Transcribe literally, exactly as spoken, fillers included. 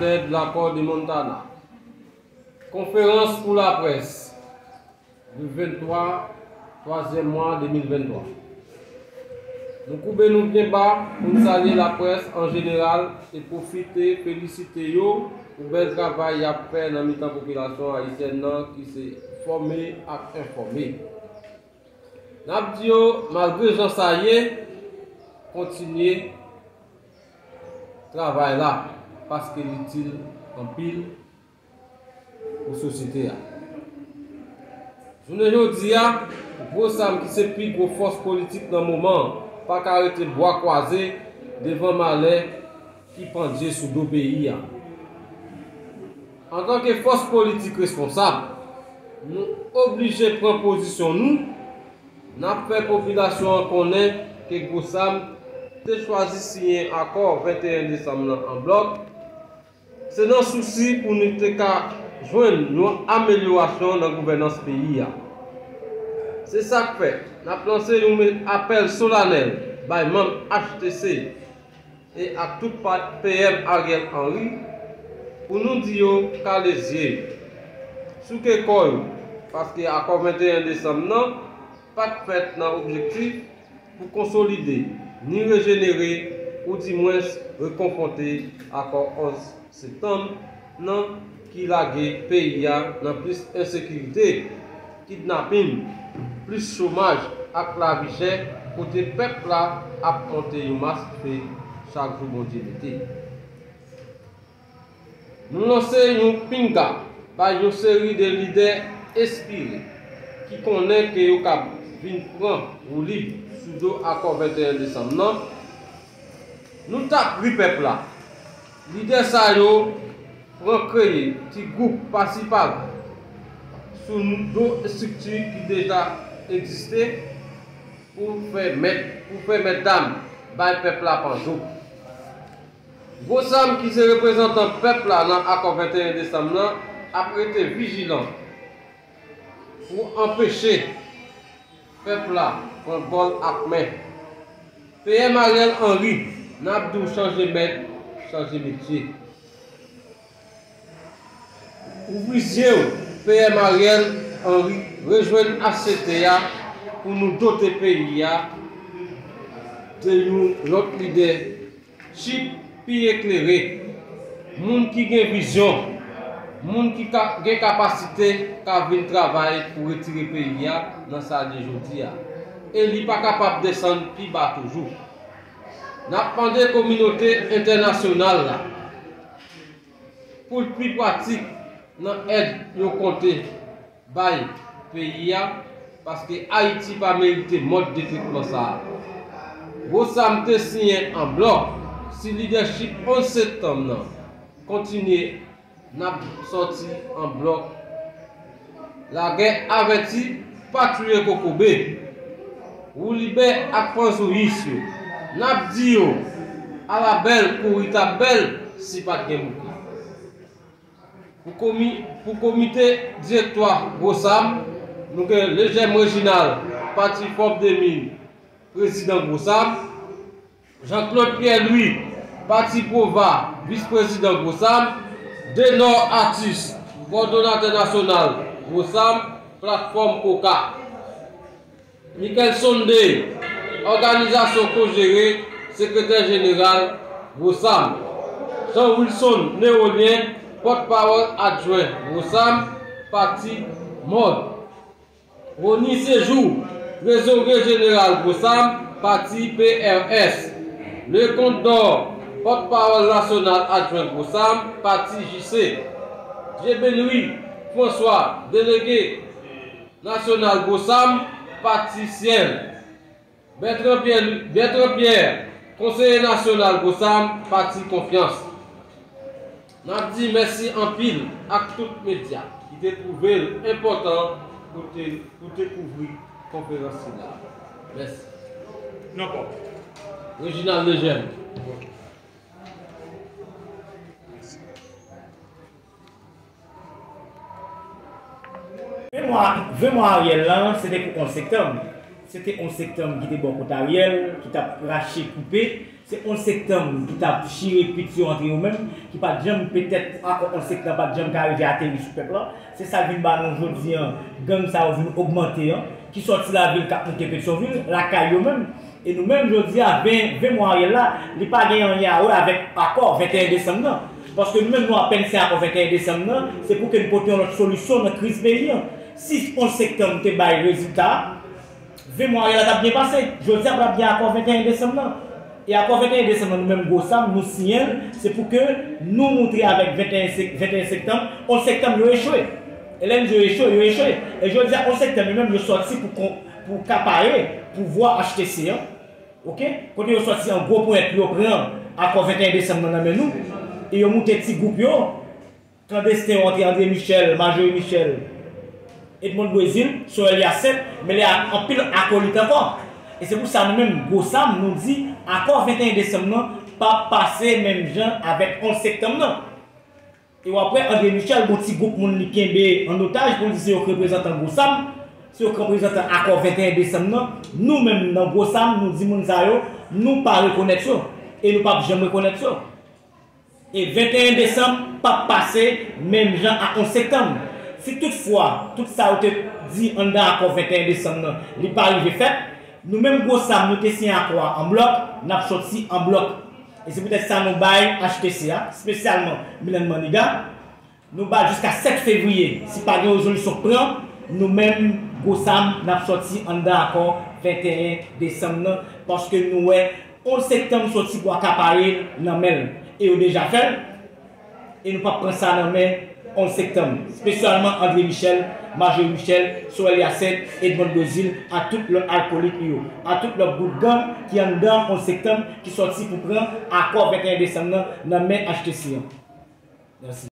Ted Lacor de Montana. Konferans pou laprès, le venntwa twazyèm mwa de mil venntwa. Nou koube nou byen ba pou n salye laprès an jeneral e pwofite felisite yo pou bèl travay y ap fè nan mitan popilasyon ayisyèn nan ki se fòme ak enfòme. N ap di yo, malgre jan sa ye, kontinye travay la, paske l itil anpil pou sosyete a. Jounen jodi a, Gwo Sam ki se pi gwo fòs politik nan moman an, pa ka rete bwa kwaze devan malè ki pandye sou do peyi a. Antanke fòs politik responsab, nou oblije pran pozisyon nou. N ap fè popilasyon an konnen ke Gwo Sam te chwazi siyen akò venteyen desanm nan an blòk. Se nan sousi pou nou te ka jwenn yon amelyorasyon nan gouvènans peyi a. Se sa k fè, n ap lanse yon me-, apèl solanèl bay manm H T C e ak tout pa-, P M Ariel Henry pou nou di yo kale zye, souke kò yo, paske akò venteyen desanm nan pa t fèt nan objektif pou konsolide, ni rejenere, oudimwens rekonfwonte akò onz septanm nan ki lage peyi a nan plis ensekirite, kidnapin, plis chomaj ak lavi chè, kote pèp la ap monte yon mas dife chak jou Bondye mete. Nou lanse yon pinga bay yon seri de lidè enspire ki konnen ke yo kab vin pran woulib sou do akò venteyen desanm nan. Nou t ap ri pèp la. Lidè sa yo pran kreye ti gwoup pasi pala sou do estrikti ki deja egziste pou fè mèt, pou fè mèt dam bay pèp la panzou. Gwo Sam ki se reprezantan pèp la nan akò venteyen desanm nan ap rete vijilan pou anpeche pèp la pran gòl ak men. P M Ariel Henry, n ap di w chanje mèt, chanje metye. Ouvri zye w, P M Ariel Henry, rejwenn H C T a pou nou dote peyi a de yon lòt lidè chip pi eklere, moun ki gen vizyon, moun ki ka, gen kapasite ka vin travay pou retire peyi a nan sa l ye jodi a. E li pa kapab desann pi ba toujou. N ap mande kominote entènasyonal la pou l pi pratik nan èd yo konte bay peyi a, paske Ayiti pa merite mòd de tretman sa a. Gwo Sam te siyen an blòk, si lidèchip onz septanm nan kontinye, n ap sòti an blòk. Lagè avèti pa touye kokobe. Woulibè ak panzouyis yo, n ap di yo, ala bèl kouri t ap bèl si pa t gen bouke. Pou komi-, pou komite direktwa Gwo Sam, nou gen Lejèm Reginald, pati Fòb Demin, prezidan Gwo Sam, Jean Claude Pierre Louis, pati Pwova, vis prezidan Gwo Sam, Denor Artis, kòdonatè nasyonal Gwo Sam, platfòm Koka. Michael Sunday, òganizasyon Kojere, sekretè jeneral Gwo Sam. Jean Wilson Néolien, pòtpawòl adjwen Gwo Sam, pati Mòd. Rony Séjour, trezorye jeneral Gwo Sam, pati P R S. Leconte Dor, pòtpawòl nasyonal adjwen Gwo Sam, pati J C. Diebenry François, delege nasyonal Gwo Sam, pati Syèl. Bertrand Pierre, Bertrand Pierre, konseye nasyonal Gwo Sam, pati Konfyans. N ap di mèsi anpil ak tout medya ki te twouve l enpòtan pou te, pou te kouvri konferans sila. Mèsi. Non, pa. Reginald Lejeune. Ven mwa, ven mwa Ariel lan, se te pou onz septanm. Se te onz septanm ki te bò kot Ariel, ki t ap rache, koupe, Se onz septanm ki t ap chire pit yo antre yo menm, ki pa t janm, petèt akò onz septanm pa t janm ka rive ateri sou pèp la. Se sa k vin ba nou jodi an, gang sa yo vin ogmante an, ki sòti lavil k ap moute Petyonvil, lakay yo menm. E nou menm jodi a, ven, ven mwa Ariel la, li pa gen anyen a wè avèk akò venteyen desanm nan. Paske nou menm nou apèn se akò venteyen desanm nan, se pou ke n pote yon lòt solisyon nan kriz peyi an. Si onz septanm te bay rezilta, ven mwa Ariel la t ap byen pase. Jodi a pa t ap gen akò venteyen desanm nan. E akò venteyen desanm nan, nou menm Gwo Sam, nou siyen l, se pou ke nou moutre avèk venteyen sep-, venteyen septanm, onz septanm yo echwe. E lè m di yo echwe, yo echwe. E jodi a, onz septanm yo menm, yo sòti pou kon-, pou kapare pouvwa H T C an. Oke? Kote yo sòti an gwo ponyèt pou yo pran akò venteyen desanm nan nan men nou. E yo moute ti gwoup yo. Klandesten yo antre André Michel, Marjorie Michel, Edmonde Brésil, Sorel Hyacinthe, mele ak anpil akolit ankò. E se pou sa nou menm, Gwo Sam, nou di akò venteyen desanm nan p ap pase menm jan avèk onz septanm nan. E w ap wè André Michel, gon ti gwoup moun li kenbe an otaj pou l di se yo k reprezantan Gwo Sam, se yo k reprezantan akò venteyen desanm nan. Nou menm nan Gwo Sam, nou di moun sa yo, nou pa rekonèt yo. E nou p ap janm rekonèt yo. E venteyen desanm p ap pase menm jan ak onz septanm. Si toutfwa, tout sa yo te di anndan akò venteyen desanm nan, li pa rive fèt, nou menm Gwo Sam, nou te siyen akò a an blòk, n ap sòti an blòk. E se poutèt sa nou bay H T C a, espesyalman Mylène Maniga, nou ba l jiska sèt fevriye. Si pa gen rezolisyon k pran, nou menm, Gwo Sam, n ap sòti anndan akò venteyen desanm nan, paske nou wè onz septanm sòti pou akapare l nan men l. E yo deja fè l. E nou p ap pran sa nan men onz septanm. Espesyalman André Michel, Marjorie Michel, Sorel Hyacinthe, Edmonde Brésil, a tout lòt akolit yo, a tout lòt gwoup gang ki anndan onz septanm, ki sòti pou pran akò venteyen desanm nan nan men H T C an. Mèsi.